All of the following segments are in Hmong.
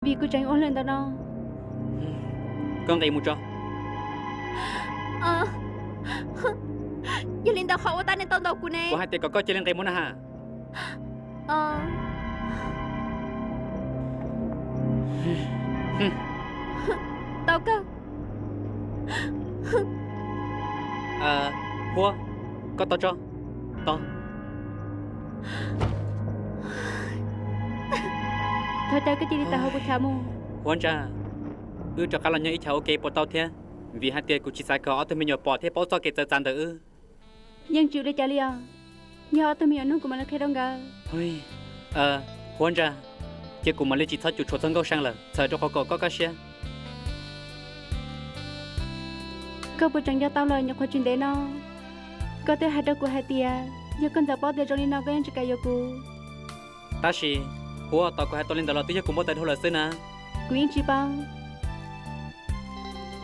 Vim kuv tseem ua hluas ntawm no. Koj nqis mus tso. Yog li ntawd qhov ua tab neeg tau ntaus kuv ne? Kuv hais tias kom koj cia li nqis mus na ha. Tau kawg. Huab, koj tos tso. Tos. Thov caw koj cia li tawm hauv kuv chav mus. Huab Ntsa, wb rov qab los nyob ib chav ua ke puas tau thiab? Vim hais tias kuv tsis xav kom ob tug me nyuam pom thiab paub txoj kev txawv txav ntawm wb. Yeej tsis ua li cas li os. Yog ob tug me nyuam nug kuv mam li qhia rau nkawd. Huab Ntsa, cia kuv mam li tsis txhob cuam tshuam txog Nkauj See lawm, txhawm rau qhov kom koj kaj siab. Koj puas tseem nco tau lawm nyuam qhuav tsis ntev no koj twb hais rau kuv hais tias yog koj ntxawm paub tias zoo li no koj yeej tsis kam yuav kuv. Tab sis, Huab, tos kuv hais tau li ntawd los twb yog kuv npau taws dhau lawm xwb na. Kuv yeej tsis paub.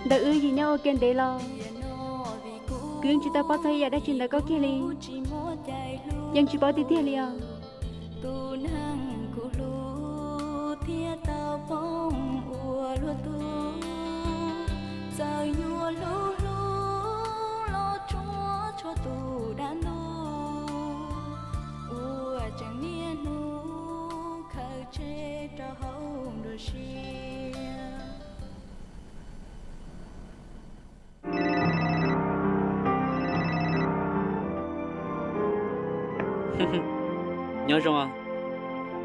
Ntawm wb yim nyob ua ke ntev los kuv yeej tsis tau paub txog ib yam dab tsi ntawm koj kiag li. Yeej tsis paub tiag tiag li os. Tus neeg kuv hlub thiab tau poob ua luag tug, txawm yuav hlub hlub los tsuas tshuav tus dab ntub uas tseem niaj hnub khaws tseg rau hauv nruab siab. Nyob zoo.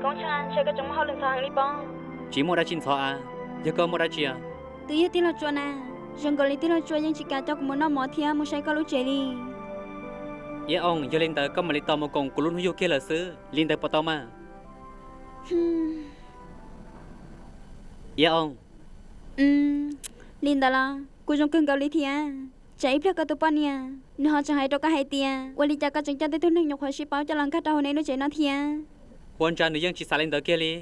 Koob Tsheej, ntshe koj tseem muaj hauj lwm ntxhov heev li pob. Tsis muaj dab tsi ntxhov a, yog koj muaj dab tsi a? Twb yog tij laug Tsua na, zoo nkaus li tij laug Tsua yeej tsis kam coj kuv mus noj mov thiab mus saib koj lub tsev li. Iab Ooj, yog li ntawd koj mam li tos mus koom kuv lub hnub yug kiag lawm xwb, li ntawd puas tau mas? Iab Ooj. Li ntawd los kuv zoo kawg nkaus li thiab. Tsam ib pliag koj tus poj niam nws ho tseem hais rau koj hais tias ua li cas koj tseem coj tej tug neeg nyuam qhuav sib paub coj los nkag rau hauv nej lub tsev no thiab. Huab Ntsa, nws yeej tsis xav li ntawd kiag li.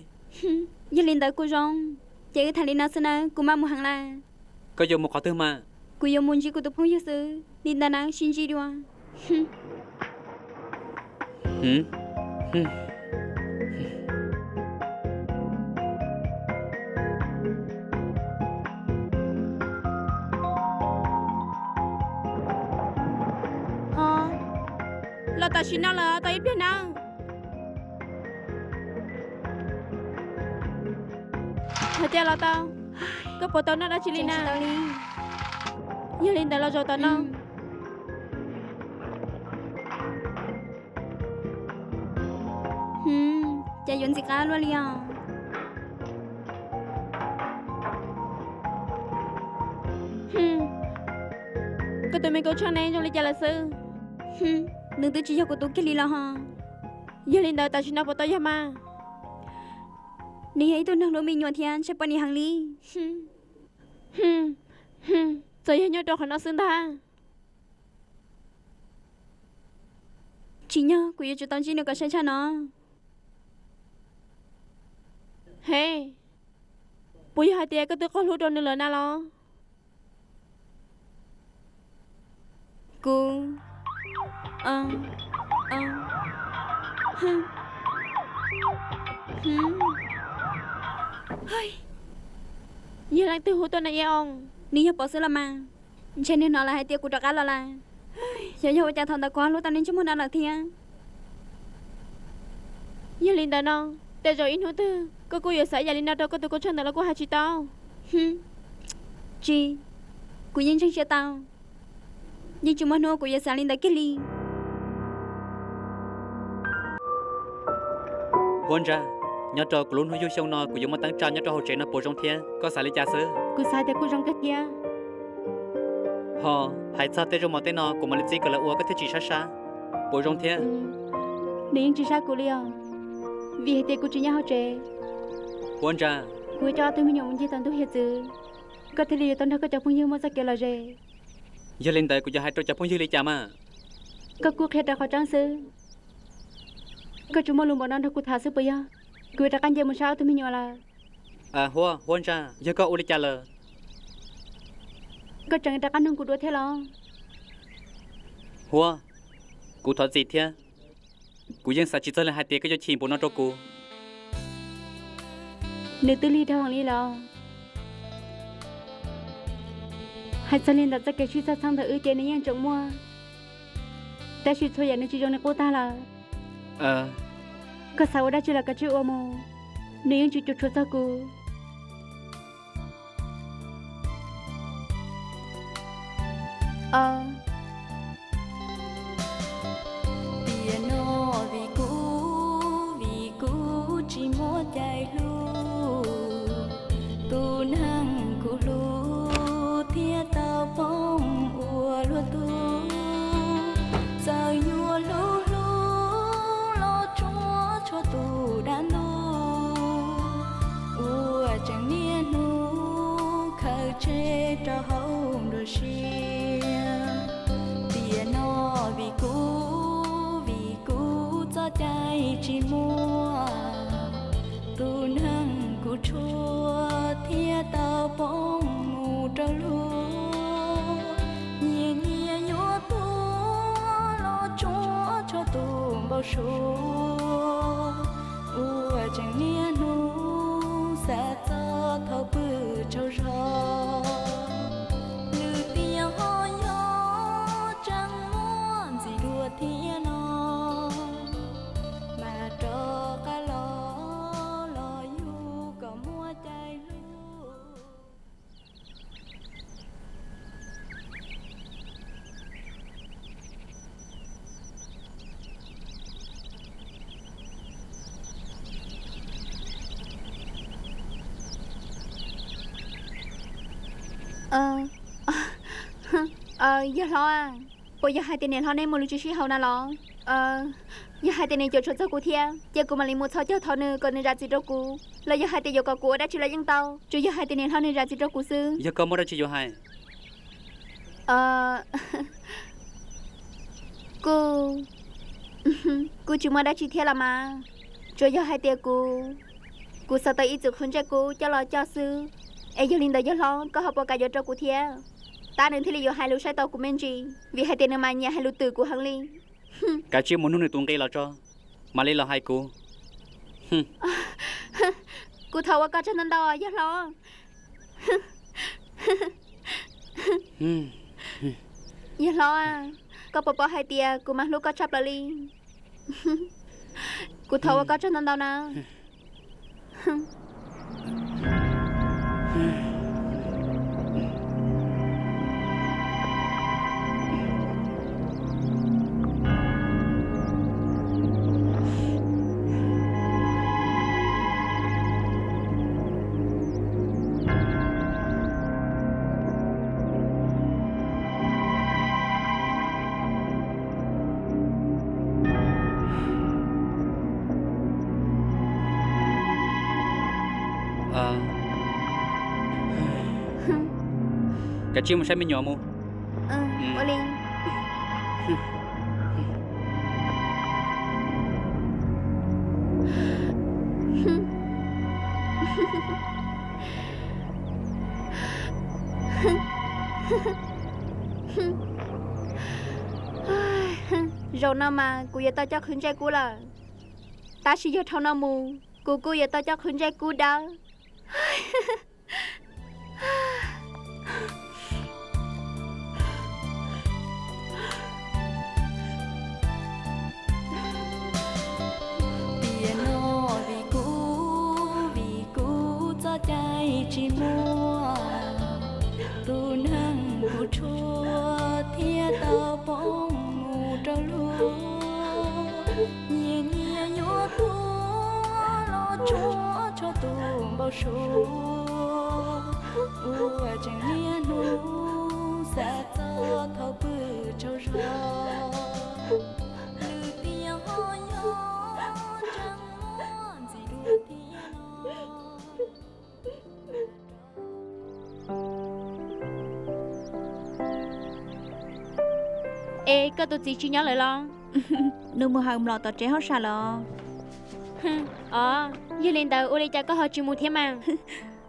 Yog li ntawd kuj zoo, ces wb tham li no xwb nawb, kuv maj mus heev lawm. Koj yuav mus qhov twg mas? Kuv yuav mus ntsib kuv tus phooj ywg xwb, li ntawd nawb, sib ntsib dua. Los tam sim no lawm, tos ib pliag nawb. Hais tias los tau, koj puas tau noj dab tsi li na? Yog li ntawd los zaum tom no. Cas yuav ntxim qab luaj li os. Koj tus me Koob Tsheej ne zoo li cas lawm xwb? Nws twb tsis yog kuv tus kiag li los ho. Yog li ntawd tam sim no puas tau yog mas? Nws yog ib tug neeg hlub me nyuam thiab ntshai poj niam heev li. Txawm yog nyob rau qhov no xwb ntag. Tsis nyog, kuv yuav tsum tau ntsib nws kom sai tshaj no. He, puas yog hais tias koj twb qaug hlub rau nws lawm na los? Kuv, yog leej twg hu tuaj na Iab Ooj? Nws yog Pov xwb los mas. Ntshe nws hnov lawm hais tias kuv rov qab los lawm. Xyov yog ua cas thaum ntawd kuv ho hlub tau nws ntsej muag no lawm thiab. Yog li ntawd no, tej zaum ib hnub twg koj kuj yuav xav ib yam li no rau koj tus Koob Tsheej ntawm los kuj hais tsis tau. Tsis, kuv yeej ntseeg siab tau. Yeej tsis muaj hnub kuv yuav xav li ntawd kiag li. Huab Ntsa, nyob rau kuv lub hnub yug xyoo no kuv yuav muaj teeb tsa nyob rau hauv tsev no puas zoo thiab? Koj xav li cas xwb? Kuv xav tias kuj zoo kawg thiab. Ho hais txog tej zaub mov tej no kuv mam li txib kom lawv ua koj thiaj tsis sab sab. Puas zoo thiab? Nws yeej tsis sab kuv li os, vim hais tias kuv tsis nyob hauv tsev. Huab Ntsa, kuv yuav coj ob tug me nyuam mus ncig tom ntug hiav txwv, koj thiaj li yuav tau nrog koj cov phooj ywg muaj txoj kev lom zem. Yog li ntawd kuv yuav hais rau cov phooj ywg li cas mas? Koj kuj qhia rau qhov tseeb xwb. Koj tsuas muaj lus npaum no nrog kuv tham xwb puas yog? Kuv yuav rov qab nce mus saib ob tug me nyuam lawm. Huab, Huab Ntsa, yog koj ua li cas lawm? Koj tseem rov qab nug kuv dua thiab los? Huab, kuv thov txim thiab. Kuv yeej xav tsis txog li hais tias koj yuav chim npaum no rau kuv. Nws twb lig dhau heev li los? Hais txog li ntawm txoj kev sib txhawb txheeb ntawm wb ces nws yeej tseem muaj, tab sis txhua yam nws tsis zoo li qub tag lawm. Koj xav ua dab tsi los kav tsij ua mus, nws yeej tsis cuam tshuam txog kuv. Tiam no vim kuv, vim kuv tsis muaj cai hlub, tus neeg kuv hlub thiaj tau poob ua luag tug. Txawm yuav hlub hlub los tsuas tshuav tus dab ntug, ua tseem niaj hnub khaws tseg rau hauv nruab siab. Tiam no vim kuv, vim kuv txoj cai tsis muaj, tus neeg kuv tshuaj thiaj tau poob mus rau luag. Nyias nyias yuav tuag los tsuas tshuav tus npau suav, ua tseem niaj hnub xav txog thaum pw tsaug zog. Lwm tiam ho yog tseem muaj ntxim dua thiab no, mas rov qab los los yug kom muaj cai hlub. Yawg hlob, puas yog hais tias niam hlob neb mus lawm tsis sib haum na los? Yog hais tias nws cuam tshuam txog kuv thiab ces kuv mam li mus txhos caug thov nws kom nws zam txim rau kuv, los yog hais tias yuav kom kuv ua dab tsi los yeej tau, tsuas yog hais tias niam hlob nws zam txim rau kuv xwb. Yog koj muaj dab tsi yuav hais? Kuj, kuj tsis muaj dab tsi thiab los mas, tsuas yog hais tias kuv, kuv xav tau ib txwm qhwv ntsej kub coj los coj xwb. Es yog li ntawd yawg hlob koj ho puas kam yuav rau kuv thiab? Tab nws thiaj li yuav hais lus saib tau kuv me ntsis, vim hais tias nws mas nyiam hais lus twm kuv heev li. Kav tsij mus nug nws tus nqi los tso, mam li los hais kuv. Kuv thov ua koj tsaug ntau ntau yawg hlob. Yawg hlob, koj puas paub hais tias kuv mas hlub koj tshaj plaws li. Kuv thov ua koj tsaug ntau ntau na. Kav tsij mus saib me nyuam mus. Ua li. Zaum no mas kuv yuav tau coj qhwv ntsej kub lawm. Tab sis yog dhau no mus kuv kuj yuav tau coj qhwv ntsej kub dawb. Tiam no vim kuv, vim kuv txoj cai tsis muaj, tus neeg kuv tshuaj thiaj tau poob mus rau luag. Nyias nyias yuav tuag los tsuas tshuav tus npau suav, ua tseem niaj hnub xav txog thaum pw tsaug zog. Lwm tiam ho yog tseem muaj ntxim dua thiab no. Es koj tus txiv tsis nyob lawm los? Nws mus hawm mlom tom tsev hauj sam lawm. Os, yog li ntawd ua li cas koj ho tsis mus thiab mas?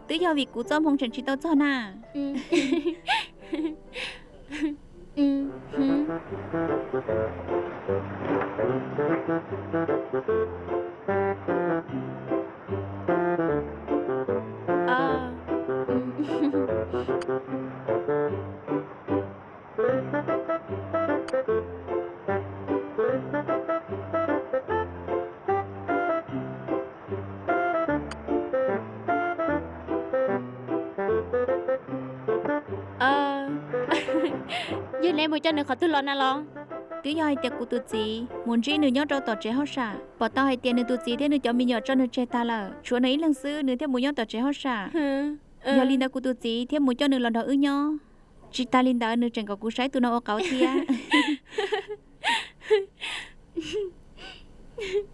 Twb yog vim kuv txoj hmoo tseem tsis tau txog na. Neb mus coj nws qhov twg los na los? Twb yog hais tias kuv tus txiv mus ntsib nws nyob rau tom tsev hauj sam, pom tau hais tias nws tus txiv thiab nws cov me nyuam tso nws tseg tag lawm, tshuav nws ib leeg xwb, nws thiaj mus nyob tom tsev hauj sam. Yog li ntawd kuv tus txiv thiaj mus coj nws los nrog wb nyob. Tsis tas li ntawd nws tseem kom kuv saib tus no ua qauv thiab.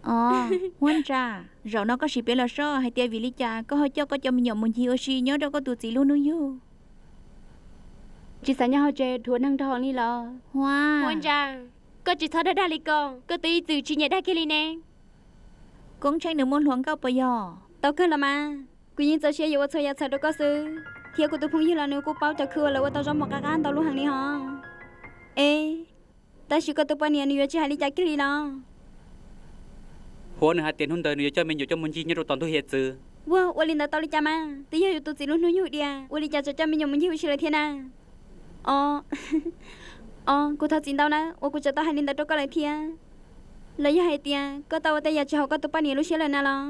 Os, Huab Ntsa, zaum no koj sim piav los soj hais tias vim li cas koj ho coj koj cov me nyuam mus ncig ua si nyob rau koj tus txiv lub hnub yug. Tsis xav nyob hauv tsev dhuav neeg nrog li los? Huab Ntsa, koj tsis txhob dag dag li ko, koj twb ib txwm tsis nyiam dag kiag li ne. Koob Tsheej nws muaj hluas nkauj puas yog? Tau kawg los mas, kuv yeej txaus siab yuav ua txhua yam txhaum rau koj xwb, thiab kuv tus phooj ywg los nws kuj paub cov khw uas lawv ua tau zaub mov qab qab ntau lub heev li hos. Eb, tab sis koj tus poj niam nws yuav tsis hais li cas kiag li los? Huab, nws hais tias hnub ntawd nws yuav coj me nyuam coj mus ncig nyob rau tom ntug hiav txwv. Ua, ua li ntawd tau li cas mas, twb yog yus tus txiv lub hnub yug diam, ua li cas tseem coj me nyuam mus ncig ua si lawm thiab na? Os, os, kuv thov txim ntau na uas kuv tseem tau hais li ntawd rau koj lawm thiab. Los yog hais tias koj tau ua tej yam tsis haum koj tus poj niam lub siab lawm na los?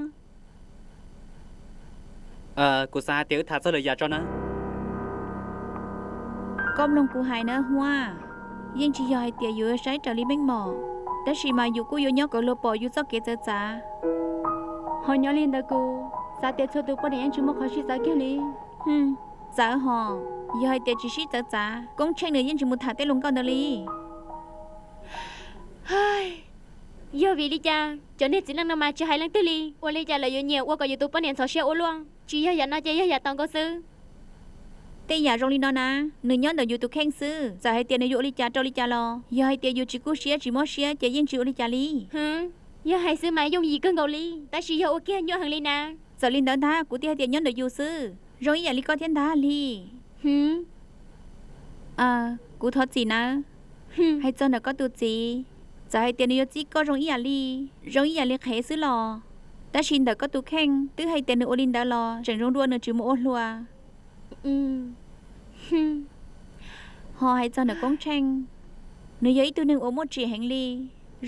Kuv xav hais tias wb tham txog lwm yam tso na. Koj mloog kuv hais na Huab, yeej tsis yog hais tias yus yuav saib raws li meej mom, tab sis mas yus kuj yuav nyob kom luag pom yus txoj kev txawv txav. Ho nyob li ntawd kuv xav tias txhua tus poj niam yeej tsis muaj qhov sib txawv kiag li. Txawv hos, yog hais tias tsis sib txawv txav Koob Tsheej nws yeej tsis mus tham tej hluas nkauj ntawd li. Yog vim li cas cov niag txiv neej no mas tsis hais leej twg li? Ua li cas lawv yuav nyiam ua kom yus tus poj niam ntxhov siab ua luaj? Tsis yog yam no ces yog yam tos nkaus xwb. Tej yam zoo li no na, nws nyob ntawm yus tus kheej xwb, txawm hais tias nws yuav ua li cas rau li cas los yog hais tias yus tsis kub siab tsis mob siab ces yeej tsis ua li cas li. Hwv, yog hais xwb mas yooj yim kawg nkaus li, tab sis yog ua kiag nyuaj heev li na. Txawm li ntawd ntag kuv thiaj hais tias nyob ntawm yus xwb, zoo ib yam li koj thiab ntag Hli. Hwv, kuv thov txim nawb. Hais txog ntawm koj tus txiv, txawm hais tias nws yuav txib koj zoo ib yam li, zoo ib yam li qhev xwb los, tab sis ntawm koj tus kheej twb hais tias nws ua li ntawd los tseem zoo dua nws tsis mus ua hluas. Ho hais txog ntawm Koob Tsheej, nws yog ib tug neeg uas muaj tsim heev li,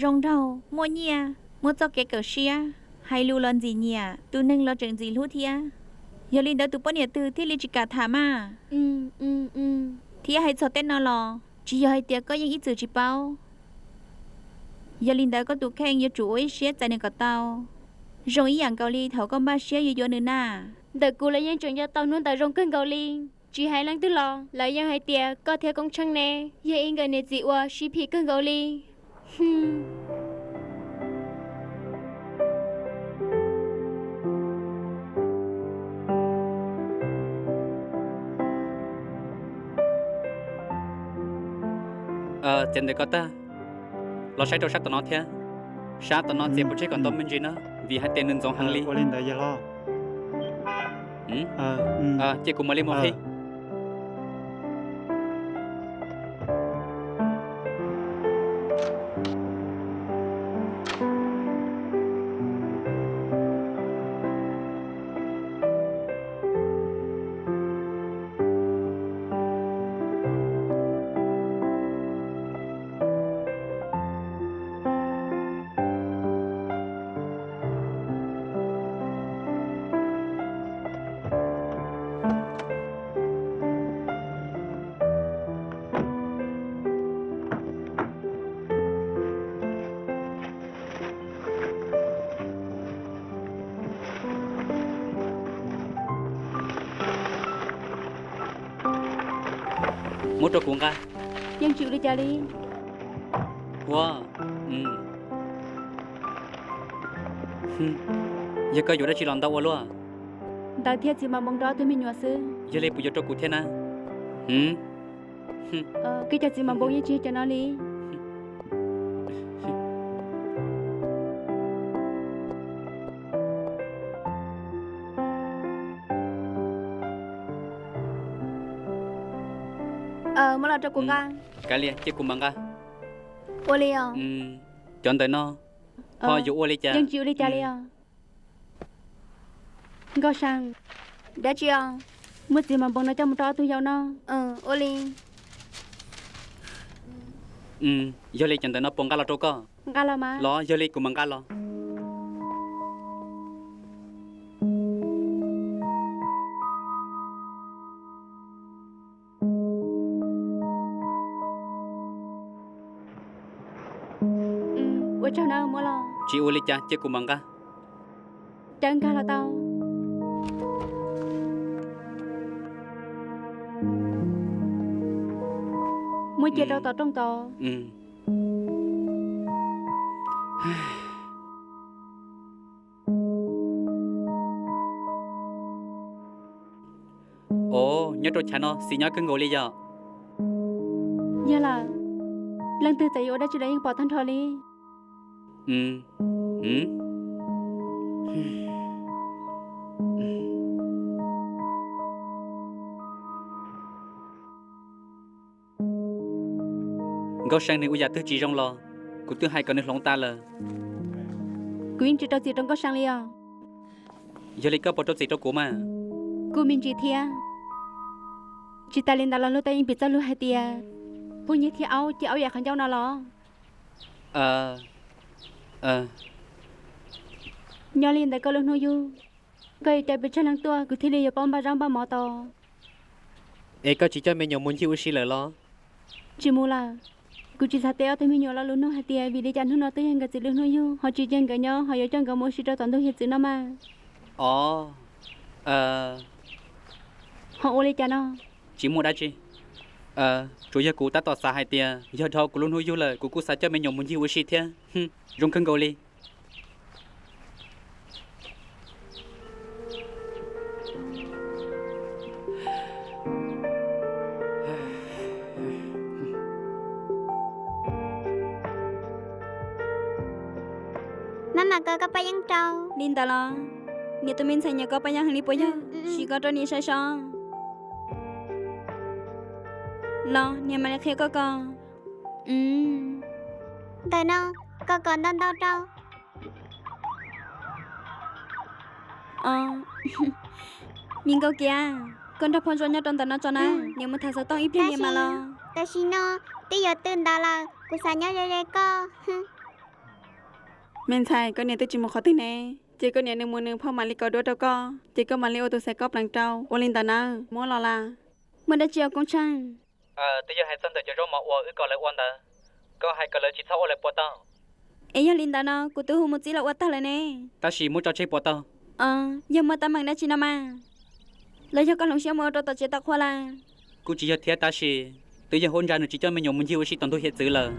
zoo nraug, muaj nyiaj, muaj txoj kev kawm siab, hais lus los ntxim nyiam, tus neeg los tseem ntxim hlub thiab. Yog li ntawd tus poj niam twg thiaj li tsis kam tham mas. Thiab hais txog tej no los tsis yog hais tias koj yeej ib txwm tsis paub. Yog li ntawd koj tus kheej yuav tsum ua ib siab txais nws kom tau, zoo ib yam nkaus li thaum koj npaj siab yuav yuav nws na. Ntawm kuv lawv yeej tseem nco tau hnub ntawd zoo kawg nkaus li. Tsis hais leej twg los lawv yeej hais tias koj thiab Koob Tsheej ne yog ib nkawm niam txiv uas sib phim kawg nkaus li. Txiav ntawm ko tag, los saib rau sab tom no thiab. Sab tom no txiav pov tseg kom ntau me ntsis na, vim hais tias nws ntxoov heev li. Cia kuv mam li mus qhib. Muab rau kuv nqa. Yeej tsis ua li cas li. Ua, yog koj yuav dab tsi los ntau ua luaj. Ntawd thiaj txiv mam npoo rau ob tug me nyuam xwb. Yog li puas yuav rau kuv thiab na? Koj cov txiv mam npoo yeej tsis yog cov no li. Muab los rau kuv nqa. Kav liam, cia kuv mam nqa. Ua li os. Cov ntawm no ho yuav ua li cas? Yeej tsis ua li cas li os. Nkauj Sa, dab tsi os? Muab txiv mos npoo no coj mus rau ob tug yau noj. Ua li. Yog li cov ntawm no puas nqa los rau koj? Nqa los mas. Los yog li kuv mam nqa los. Tsaug nawb, muab los. Tsis ua li cas, cia kuv mam nqa. Cawv nkag los tau. Muab cia rau tom rooj tod. Os, nyob rau chav no xis nyob kawg nkaus li yom? Yog lawm, leej twg txawm yuav ua dab tsi los yeej pom tag nrho li. Nkauj See nws ua yam twg tsis zoo los kuv twb hais kom nws hloov tas lawm. Kuv yeej tsis rau txim rau Nkauj See li os. Yog li koj puas rau txim rau kuv mas? Kuj me ntsis thiab. Tsis tas li ntawd los luag tej yeej piv txoj lus hais tias phooj ywg thiab aub ces aub yam qhov ncauj no los. Nyob li ntawd koj lub hnub yug, koj yuav coj pes tsawg leej tuaj kuv thiaj li yuav paub npaj zaub npaj mov tau. Es koj tsis coj me nyuam mus ncig ua si lawm los? Tsis mus lawm. Kuv tsis xav teb ob tug me nyuam lo lus nug hais tias vim li cas hnub no twb yog nkawd txiv lub hnub yug ho tsis cia nkawd nyob ho yuav coj nkawd mus ua si rau tom ntug hiav txwv no mas. Os. Ho ua li cas no? Tsis muaj dab tsi. Tsuas yog kuv tab tom xav hais tias yog dhau kuv lub hnub yug lawm kuv kuj xav coj me nyuam mus ncig ua si thiab. Zoo kawg nkaus li. Maj mam kov koj paj yeeb rau. Li ntawd los? Niam tus me ntxhais nyiam kov paj yeeb heev li puas yog? Sim kov rau niam saib so. Los niam mam li qhia koj kov. Ntawm no, koj kov ntau ntau rau. Me Nkauj Kiab, koj nrog Phauj Ntsuab nyob rau ntawm no tso na, niam mus tham xov tooj ib pliag niam mam los. Tam sim no twb yuav tw ntawd lawm, kuv xav nyob ze ze koj. Me ntxhais, koj niam twb tsis mus qhov twg ne, ces koj niam nws mus nws phauj mam li kov duab rau koj, ces koj mam li ua tus xaiv koj pleev rau. Ua li ntawd nawb, muab los las. Muaj dab tsi os Koob Tsheej? Twb yog hais txog ntawm cov zaub mov uas wb kom lawv ua ntawd, koj hais kom lawv tsis txhob ua lawm puas tau? Es yog li ntawd no kuv twb hu mus txib los ua tag lawm ne. Tab sis muab tso tseg puas tau? Yog muaj teeb meem dab tsi no mas, los yog koj hloov siab mus ua rau tom tsev tom qhua lawm? Kuj tsis yog thiab tab sis twb yog Huab Ntsa nws tsis coj me nyuam mus ncig ua si tom ntug hiav txwv lawm.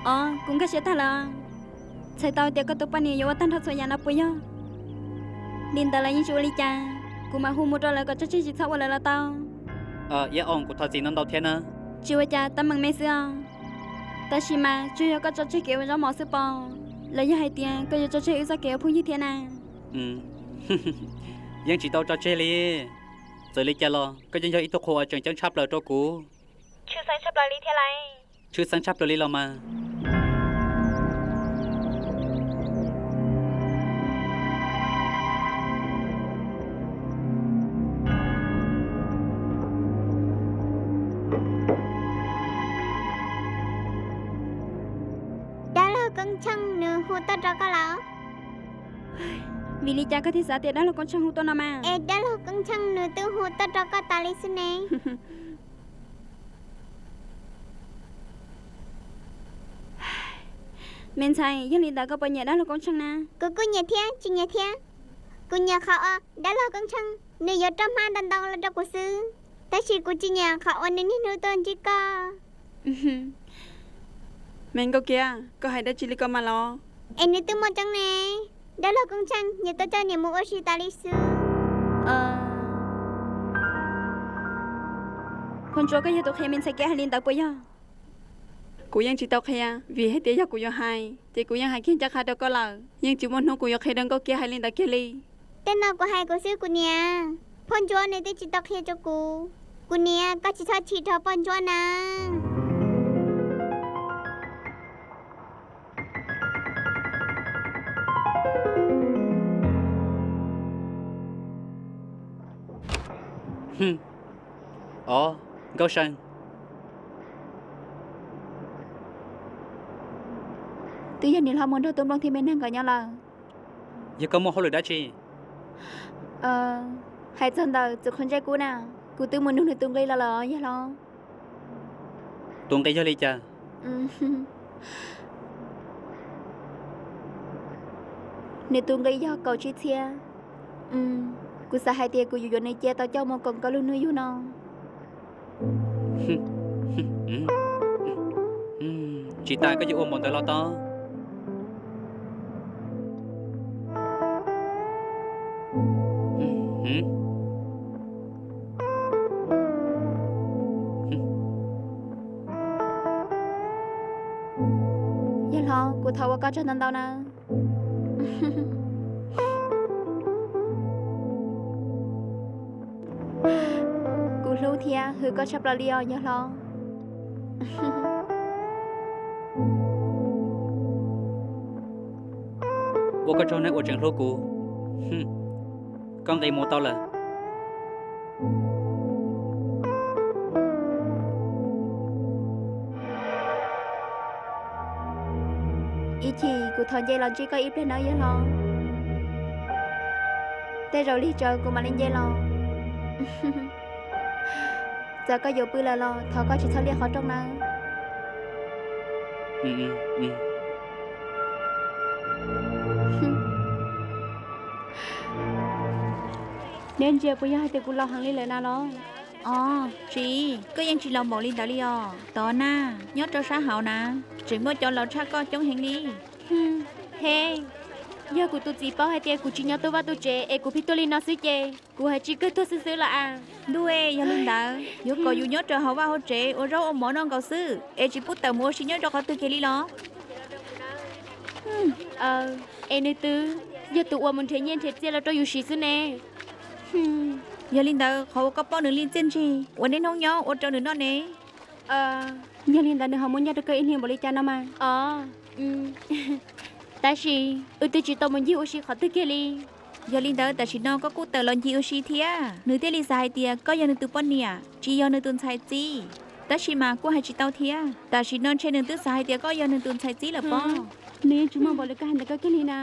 Os, kuv nkag siab tag lawm. Txhais tau tias koj tus poj niam yuav ua tag nrho txhua yam no puas yog? Li ntawd los yeej tsis ua li cas, kuv mam hu mus rau lawv kom tso tseg tsis txhob ua lawm los tau. Iab Oos, kuv thov txim ntau ntau thiab na. Tsis ua cas, teeb meem me xwb os. Tab sis mas tsuas yog koj tso tseg kev ua zaub mov xwb pom, los yog hais tias koj yuav tso tseg wb txoj kev ua phooj ywg thiab na? Yeej tsis tau tso tseg li. Txawm li cas los koj yeej yog ib tug qhua uas tseem ceeb tshaj plaws rau kuv. Tshwj xeeb tshaj plaws li thiab lauj. Tshwj xeeb tshaj plaws li los mas. Dab laug Koob Tsheej nws hu tuaj rau koj lawm. Vim li cas koj thiaj xav tias dab laug Koob Tsheej hu tuaj no mas? Es dab laug Koob Tsheej nws twb hu tuaj rau koj tas li xwb ne. Me ntxhais, yog li ntawd koj puas nyiam dab laug Koob Tsheej na? Kuv kuj nyiam thiab tsis nyiam thiab. Kuv nyiam qhov uas dab laug Koob Tsheej nws yuav rau hmab ntau ntau los rau kuv xwb, tab sis kuv tsis nyiam qhov uas nws niaj hnub tuaj ntsib koj. Me Nkauj Kiab, koj hais dab tsi li ko mas los? Es nws twb muaj tseeb ne, dab laug Koob Tsheej nyias tuaj coj niam mus ua si tas li xwb. Phauj Ntsuab, koj yog tus qhia me ntxhais Kiab hais li ntawd puas yog? Kuv yeej tsis tau qhia, vim hais tias yog kuv yuav hais ces kuv yeej hais kiag ncaj qha rau koj lawm, yeej tsis muaj hnub kuv yuav qhia rau Nkauj Kiab hais li ntawd kiag li. Tej no kuv hais kuv xwb kuv niam, Phauj Ntsuab nws twb tsis tau qhia rau kuv. Kuv niam, koj tsis txhob chim rau Phauj Ntsuab na. Os, Nkauj See. Twb yog niam hlob mus nrog Tub Nplooj thiab Me Neeg nkawd nyob lawm. Yog koj muaj hauj lwm dab tsi? Hais txog ntawm txiv qhua ntsej kub na, kuv twb mus nug nws tus nqi los lawm os yawg hlob. Tus nqi yog li cas? Nws tus nqi yog kaum tsib txhiab. Kuv xav hais tias kuv yuav yuav nws cia tau coj mus koom koj lub hnub yug no. Tsis tas koj yuav ua npaum ntawd los tau. Yawg hlob, kuv thov ua koj tsaug ntau ntau na. Kuv hlub thiab hwm koj tshaj plaws li os yawg hlob. Ua koj tsaug nawb uas tseem hlub kuv. Koj nqis mus tau lawm. Ib chim kuv thov nce los ntsib koj ib pliag nawb yawg hlob. Tej zaum lig tsawv kuv mam li nce los. Txawm koj yuav pw lawm los thov koj tsis txhob liaj qhov rooj nawb. Neb ntsia puas yog hais tias kuv laus heev li lawm na los? Os, tsis, koj yeej tsis laus npaum li ntawd li os. Tod na, nyob rau sab hauv na, tseem muaj cov laus tshaj koj coob heev li. He, yog kuv tus txiv paub hais tias kuv tsis nyob tu vaj tu tsev es kuv pheej tuaj li no xwb ces kuv hais tsis kawg tuag xwb xwb los as. Ntuj, yog li ntawd yuav kom yus nyob rau hauv vaj hauv tsev ua zaub ua mov noj nkaus xwb es tsis pub tawm mus ua si nyob rau qhov twg kiag li los? Es nws twb yog tus uas mus nrhiav nyiaj nrhiav txiaj los rau yus siv xwb ne. Yog li ntawd qhov uas koj paub nws li txiaj ntsig ua niaj hnub nyob ua rau nws noj ne? Yog li ntawd nws ho muaj nyiaj rau koj ib hlis npaum li cas no mas? Os, tab sis wb twb tsis tau mus ncig ua si qhov twg kiag li. Yog li ntawd tam sim no koj kuj tawm los ncig ua si thiab, nws thiaj li xav hais tias koj yog nws tus poj niam tsis yog nws tus ntxhais txib. Tab sis mas kuj hais tsis tau thiab, tam sim no ntshe nws twb xav hais tias koj yog nws tus ntxhais txib lawm pob. Nws yeej tsis muaj npaum li koj hais ntawm koj kiag li na.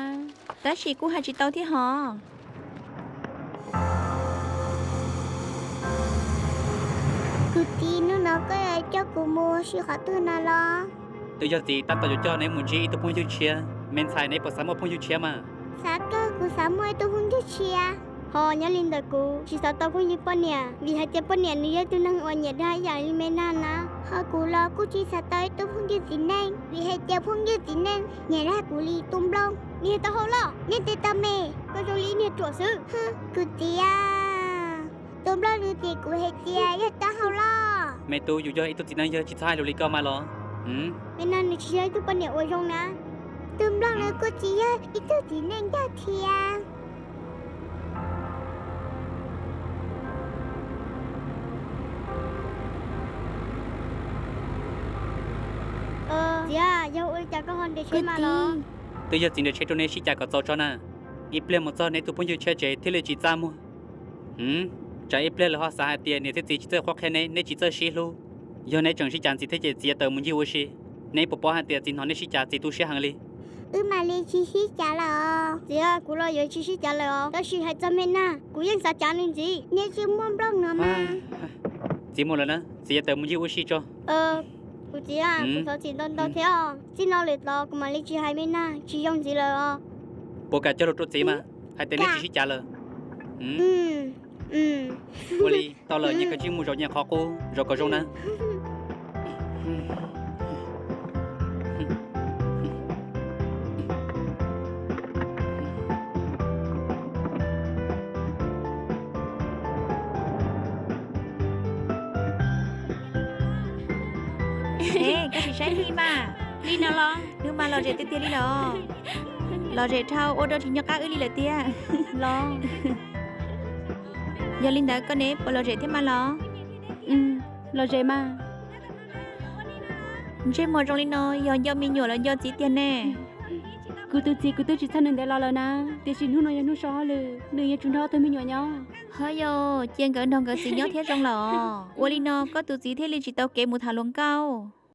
Tab sis kuj hais tsis tau thiab hos. Kuv txiv, hnub no koj yuav coj kuv mus ua si qhov twg no los? Twb yog txiv tab tom yuav coj neb mus ntsib ib tug phooj ywg tshiab. Me ntxhais, neb puas xav muaj phooj ywg tshiab mas? Xav kawg, kuv xav muaj ib tug phooj ywg tshiab. Ho nyob li ntawm kuv tsis xav tau phooj ywg poj niam, vim hais tias poj niam nws yog ib tug neeg uas nyiam dag ib yam li me nag na. Ho kuv los kuj tsis xav tau ib tug phooj ywg txiv neej, vim hais tias phooj ywg txiv neej nyiam dag kuv li tus nplooj. Niag taub hau loj, niag teb tau me, koj zoo li niag ruam xwb. Kuv txiv, tus nplooj nws txiv kuv hais tias yog taub hau loj. Me tub, yus yog ib tug txiv neej yawg tsis txhob hais lus li koj mas los. Me nag nws tsis yog ib tug poj niam uas zoo na. Tus nplooj nws kuj tsis yog ib tug txiv neej yog thiab. Txiv, yog ua li cas koj ho nres tsheb mas los? Twb yog txiv nres tsheb rau neb sib cav kom txaus tso na. Ib pliag mus txog neb tus phooj ywg tshiab tsev thiaj li tsis txaj muag. Tsam ib pliag lawv ho xav hais tias niam thiab txiv tsis txawj qhuab qhia neb, neb tsis txawj sib hlub. Yog neb tseem sib cav ntxiv thiab ces txiv yuav tawm mus ncig ua si. Neb puas paub hais tias txiv hnov neb sib cav txiv tu siab heev li. Wb mam li tsis sib cav lawm os. Txiv, kuv los yuav tsis sib cav lawm os, tab sis hais txog me nag kuv yeej xav cav nws ntxiv. Niag tsis muaj nplooj no mas. Txiv mus lawm na, txiv yuav tawm mus ncig ua si tso. Kuv txiv, kuv thov txiv ntau ntau thiab os. Txij no lawm los kuv mam li tsis hais me nag tsis zoo ntxiv lawm os. Puas kam cog lus rau txiv mas, hais tias neb tsis sib cav lawm? Ua li, tau lawm, nyias kav tsij mus zaum nyias qhov qub, zaum kom zoo na. Koj sim saib li mas, li no los? Nws mas lom zem tiag tiag li los. Lom zem dhau ua rau tsis nco qab wb li lawm tiag los. Yog li ntawd koj ne, puas lom zem thiab mas los? Lom zem mas. Ntsej muag zoo li no yog nco me nyuam los nco txiv tiag ne? Kuv tus txiv kuv twb tsis txhawj nws ntev los lawm na, tiam sis hnub no yog hnub so hauj lwm, nws yuav tsum nrog ob tug me nyuam nyob. Ho yog cia nkawd nrog nkawd txiv nyob thiab zoo lawm os. Ua li no koj tus txiv thiaj li tsis tau kev mus tham hluas nkauj.